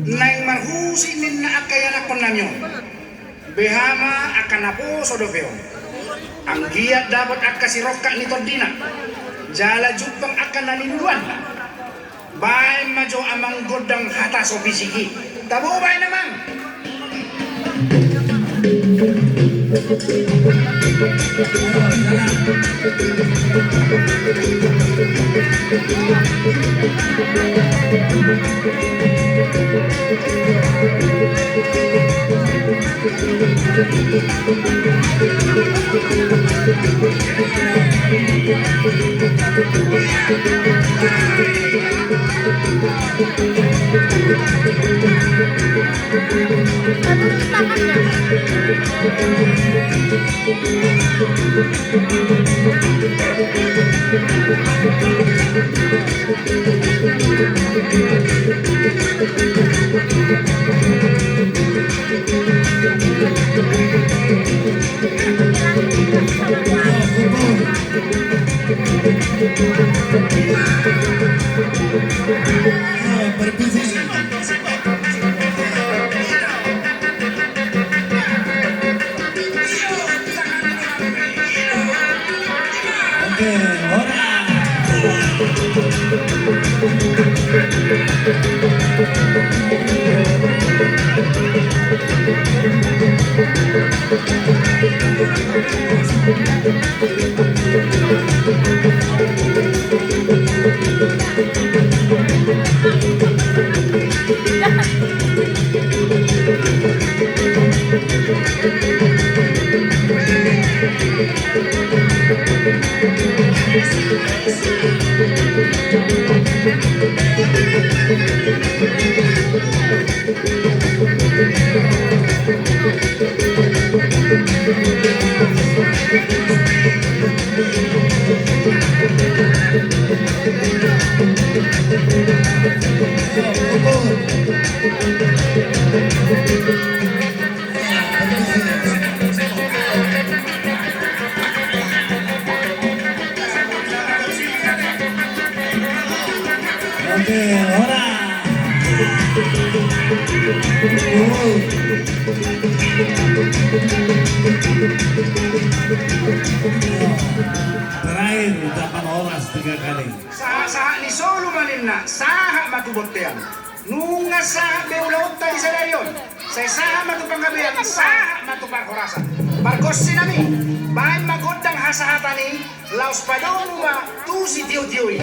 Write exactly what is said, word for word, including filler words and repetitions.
Naeng marhusip ninna angka ianakhonnami on. Beha ma angka naposo dope on. Anggiat dapot angka sirongkap ni tondina. Jala jumpang angka na niluluanna. Baen ma jo amang gondang hata so pisik i. Tabo baen amang. Oke, ora. Terakhir, ucapan horas tiga kali. Sahat-sahat ni solu ma ninna, sahat ma tu bontean. Nunga sahat be ulaonta di sadari on. Sai sahat ma tu panggabean, sahat ma tu parhorasan. Pargonsi nami, baen ma gondang hasahatan i, laos padomu ma tu sitiotio i.